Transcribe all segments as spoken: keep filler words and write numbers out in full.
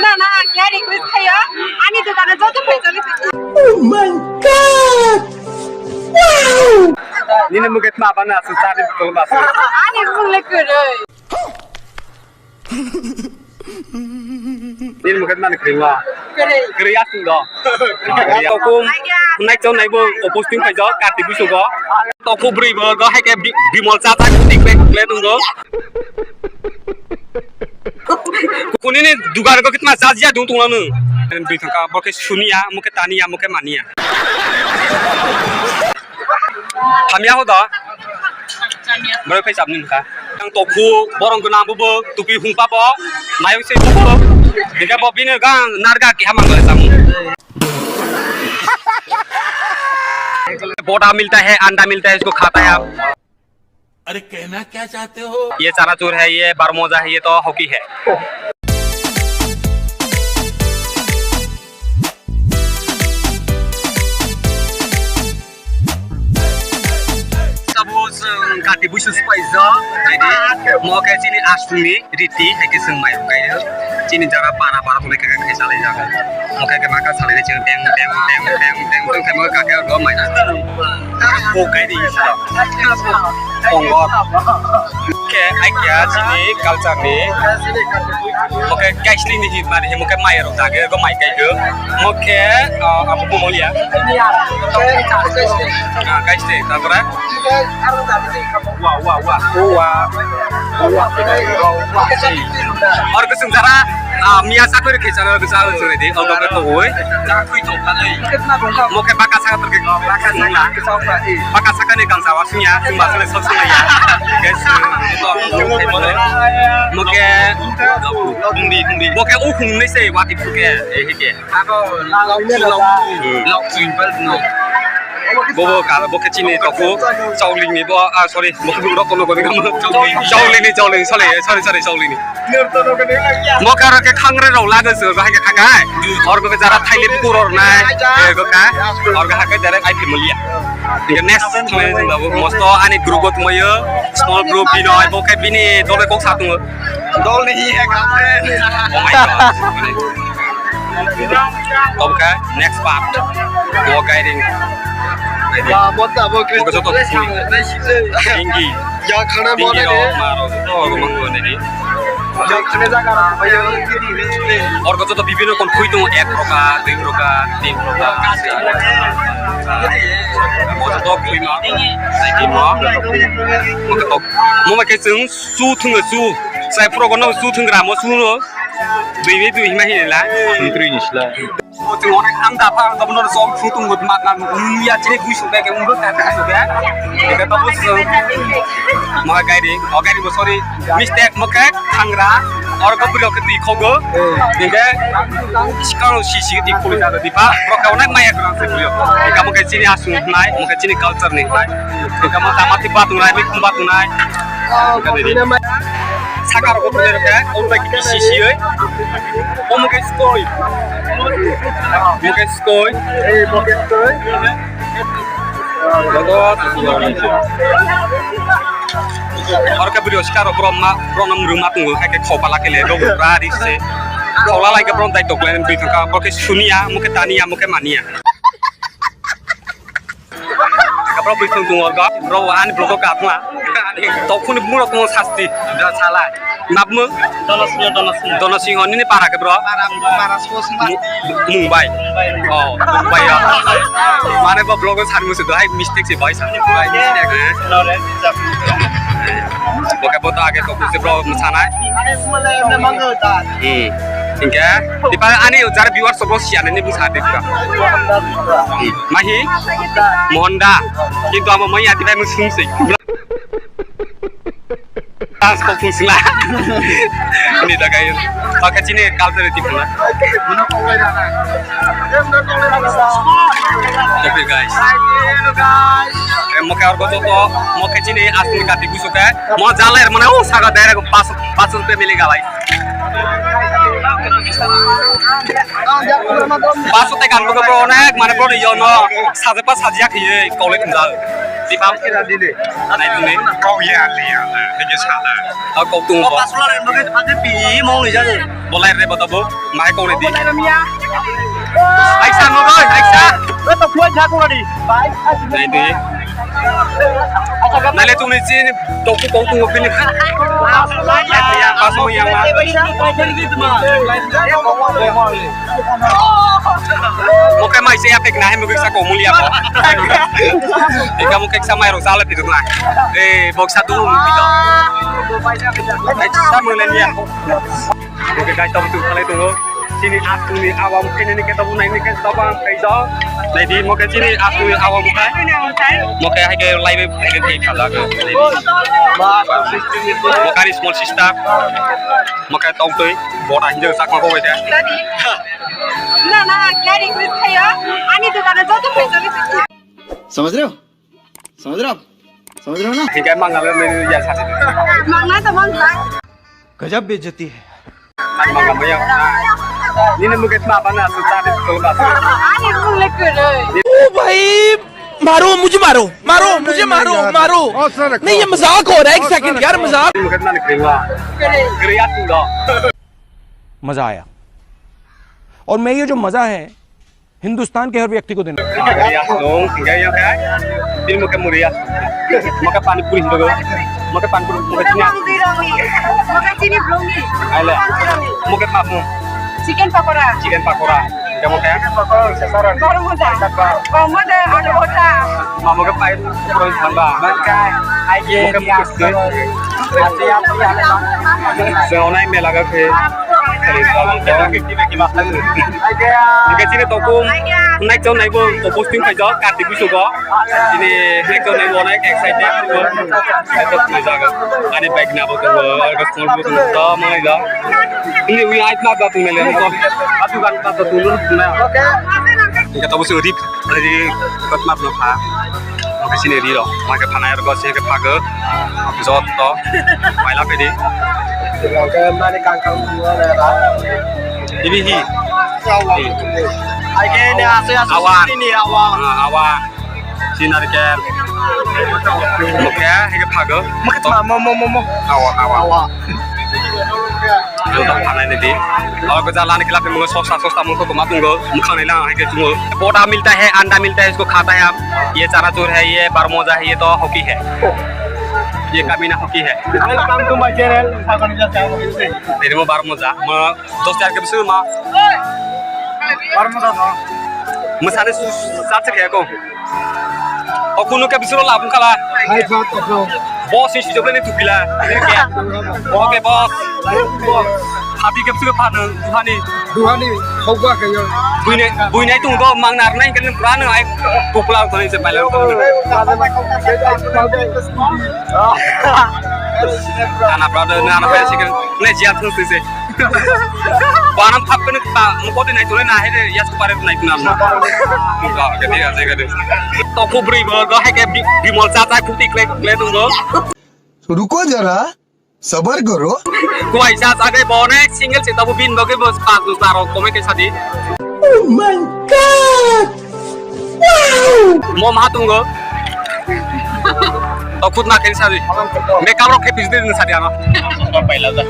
Na, na, ang khe request khayo. Ani dukano joto phaisali phaisali. Oh my God! Wow! Nini mukhe tma bana aswk chari tongma aswk. Ani mung le kwrwi. Nini mukhe tma ni kwrwi ma? Kwrwi. Kwrwi aswk do. Tokum nai chong nai bo opposite phai do, kati busugo. Toku bwrwi bo go hai khe bi-, bimol cha cha tik pek le tongo. Kuni ni dugar go kitna cha jia dung tongla nung. Bwrwi thangka bo khe suniya, mo khe taniya, mo khe maniya. Hamya ho da. Bwrwi phai chapni wngkha. Ang toku borong gwnang bo bo tupi hungpa bo. Mayung se bo bo. Dikha bo bini gang narga kiha mangale samu. बोटा मिलता है, अंडा मिलता है, इसको खाता है आप। अरे कहना क्या चाहते हो? ये चनाचूर है, ये बरमोजा है, ये तो हॉकी है। Tabuk chwng kati buisu supaijak, haidi mo khe chini aswkni riti, hai khe chwng mairum kaio. Chini jara para para tongwi khe khe salai jago. Mo khe khe baka salai chwng teng teng teng teng teng tong khe mo khe khe go mai. Bo kai di sa. Tongo. Khe ai kya chini culture ni. Mo khe kaisni ni hit mani mo khe mai rok jage go mai kai go. Mo khe, ah, abo bo mo ya. Ah, kaisni, ta pore? Wa, wa, wa. Wa. Wa. Or kusung jara, ah, miya sakuri khe jara kusung jara di, or kusung jara di. Mo khe baka saka terke. Baka saka ni kang sawa sunya, sumba sule sok sunya. Guys, mo khe, mo khe ukhung ni se wati phuke, eh, hike. Bobo kala, bo khe chini toku, chowling ni bo, ah, sorry, bo khe rok kono gori kamo. Chowling ni, chowling, sorry, sorry, sorry, chowling ni. Mo karo khe khangre rok lago se, bahai khe khakai. Or bo khe jara thaili puro nai, eh, go kha. Or ga khe direct ai phi mulia. Inke next thangmani jeng babu, mosto ani group o thangmayo, small group bino, ai bo khe bini dole kok sa tongo. Dol ni hi hai kha. Oh my God. Tobkha next part. Bo guiding. Ba, bo ta bo khe. Bo khe joto thangni. Ingi. Ya khana mo na ni. Ingi ro, ma ro, joto ro mango ni. Ya khana jaga ro, ba ya. Or ko joto bibino kon khui tongo, ek proka, dui proka, tin proka. Mo joto khui ma. Ai tin mo. Mo ko tok. Mo ma ke chung. Su thwngwi su, sai progo no su thwngra mo su no. Dui bai dui hima hinila. Thwngtrwi ni sila. Chwng onek ang da pha ang da bono sok su thwngwi ma ka nu ya chini bui su bag ang da su bag. Eka to bus. Mo gari, o gari mo sorry. Mistake mo kek thangra. Or ko brio ke twi khogo. Dide. Sikang si si di khuli da di pa. Pro ka onek maya kran se brio. Eka mo ke chini asung nai, mo ke chini culture ni nai. Eka mo tama ti ba tu nai, mi kum ba tu nai. Sakar ko pune rokha, o bai kisi si oi. O muke skoi. Muke skoi. Ei, muke skoi. Joto. Orke bwrwi oskar rok brom ma, brom rwma tungo, hai khe khopala kele, rok ra ri se. Khola lai khe brom dai tok lai, bwrwi thangka, muke suniya, muke taniya, muke maniya. Bro bwswng tongo, bro, bro, ani bro kok kapma. Tokhuni bumung rok tongo sasti. Bro, salai. Nabmung? Donosingho, Donosingho. Donosingho, nini para khe, bro? Para, para, Mumbai. Mumbai. Oh, Mumbai, oh. Mane bo vlog o sani musu do, hai mistake se, bhai, sani. Mistake, eh? Bo khe bo to age to kusi bro msana. Hmm. Hingke, tipa ani jar viewers bo siya ni bwsa de tipa. Hmm. Mahi? Mohonda. Kintu amo mai ati bai musung se. Dance ko phung sila. Ni dagai. Oke, chini culture ti phung. Oke, guys. Eh, mo khe orko joto, mo khe chini asni kati busu khe, mo jaler mane o saga direct pas, pas rupiya mili galai. Pas te kan bro onek mane bro yo no saje pas sajiya khiye college jal. Nai tuni. Kau ya, ya, ya. Ini salah. Kau, kau tunggu, bo. Bolai re, bata, bo. Mai kau ni di. Aisa, mo, boy, aisa. Nai di. Nai le tuni sini. Toku kau tunggu bini. Pas mo yang ma. Mo kai mai se apek na hai mo kisa ko mulia ko. Ika mo kisa mai ro sala pidu na. Eh, boksa tu mo pidu. Ai sa mo le nia. Mo kai kai tom tu kale tu. Sini aku ni awam kene ni ke tabu nai ni ke tabu ang kai do. Nai di mo ke sini aku ni awam kai. Mo ke hai ke live hai ke kai phala ke. Mo kari small sister. Mo ke tong tui bora hinjo sak ma ko wai de. Na na kari kris khayo. Ani dukano joto phaisali. समझ रहे हो? समझ रहे हो आप? समझ रहे हो ना? Hingke mangala menu ya sasi. Mangna to mangla. गजब बेइज्जती है। Mangla maya. Nini muket ma bana su sadi to ba. Ani mule kere. ओ भाई, मारो, मुझे मारो, मारो, मुझे मारो, मारो। नहीं, ये मजाक हो रहा है, एक सेकंड यार, मजाक। Muket ma ni kere. Kere ya tu do. मजा आया। और मैं ये जो मजा है, हिंदुस्तान के हर व्यक्ति को देना। Muriya song, hingke yang kai? Ini muke muriya. Muke pani puri hindu. Muke pani puri, muke chini. Muke chini brownie. Aile. Muke mamu. Chicken pakora. Chicken pakora. Kamu kai? Garam masala. Garam masala, alu bhota. Mamu ke pai, pura samba. Muke muke. Chwng onai mela ga khe. Hingke chini tokung nai chong nai bo posting pai jok kartik bisu go. Chini nai chong nai bo onai excited. Ani bike na bo tongo, alga small bo tongo, to mangai jok. Ini ui ait ma da tung nele ko. Atu gan ta to tung na. Hingke to bo se rip. Tadi kot map no pha. Oke sini ri ro. Oke phanai ro sini ke phago. Jot to. Maila pedi. Oke mani kangkang dua na ra. Ini hi. Oke ini asu asu awan. Ini awan. Ah, awan. Sinar ker. Oke, ini phago. Mo mo mo mo. Awan awan. Awan. Ang tak panai ni di. Kalau kerja lani kelak mungkin sosa sosa mungkin kau matung go, mukang ni lang hai ke tunggu. Poda milta hai, anda milta hai, isko khata hai hum. Ye chara chur hai, ye bar moja hai, ye to hoki hai. Ye kamina hoki hai. Welcome to my channel. Ini mo bar moja, mo dos jar ke bisu ma. Bar moja no. Mo sare su sat se ko. O kunu ke bisuro labung kala. Hai phat to. Boss ni sijok ni tukila. Oke boss. Boss. Happy ke bisuro phan hani. Duhani khogwa ke yo. Buine buine tung do mang nar nai kan pura nang ai pupla thani se paila. Ana brother na ana paila sikil. Ne jia thung se. Banam thap kene ta mukoti nai tole na hede yas pare nai tuna. Ga gede ase gede. To kubri bo go hai ke bi- bimol cha cha kuti kle kle tung go. रुको जरा, सबर करो। Kuai cha cha ke bo ne single se tabu bin bo ke bo pa tu taro kome ke sadi. Oh my God! Wow! Mo ma tung go. To khut na ke sadi. Makeup rok ke pis de sadi ano. Paila da.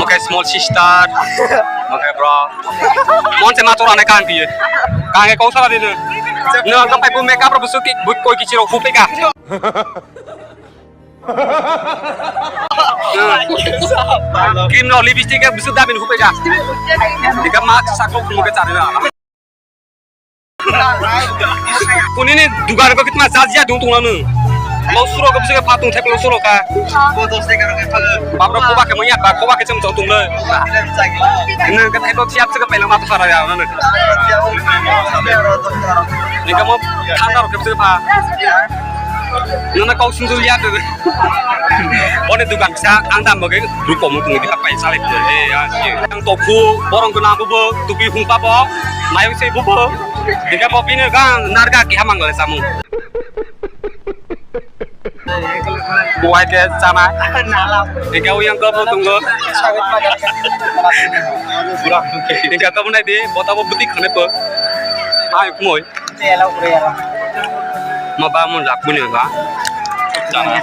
Oke small sister. Oke bro. Mon se ma tora ne kan piye. Kan ke kau sara dinu. No ka pai bu makeup ro busu ki bu koi kichi ro hu pe ka. Cream no lipstick ke busu da bin hu pe ka. Dika ma sa ko mo ke chari na. Kuni ni dugar ko kitna sajia dung tung nanu. Lo suro ko bisige patung thek lo suro ka. Bapro koba ke mo ya ba koba ke chum tung le. Nang ke thek lo siap se ke pelo ma to sara ya nanu. Ni ka mo thanda ro ke bisige pa. Nana kau sung sung ya de. Boni dugan sa ang dam bagi ruko mo tung di papai sale de. Eh ya. Ang to phu borong ko na bo tupi hung pa bo. Mayung se bo bo. Dika bo bini kang narga ki hamang le samu. Buai ke chana. Dika uyang ko bo tung go. Dika ko nai de bota bo buti khane po. Ai kumoi. Mo ba mo jak buni ba. Jana.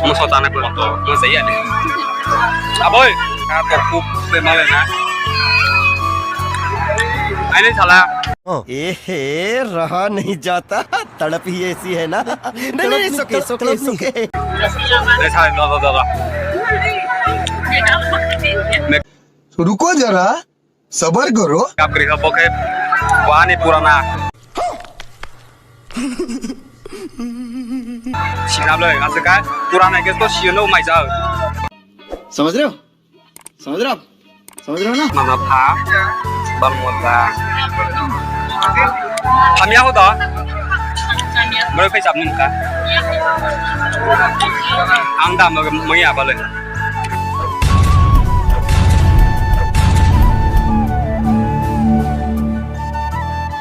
Mo so jana ko to. Mo sai ya de. Aboi. Ka to kup pe male na. Aine sala. ए हे, रहा नहीं जाता, तड़प ही ऐसी है ना। नहीं, नहीं, it's okay, it's okay, it's okay। Aine sala, da, da, da, da। रुको जरा, सबर करो। Kap kri kap boke, wani purana. Sinablo, asika, purana ke to sino mai jao। समझ रहे हो? समझ रहे हो आप? समझ रहे हो ना? Mana pha, bal mota. Hamya ho da? Bro, kai sab nung ka? Ang da mo, mo ya bale.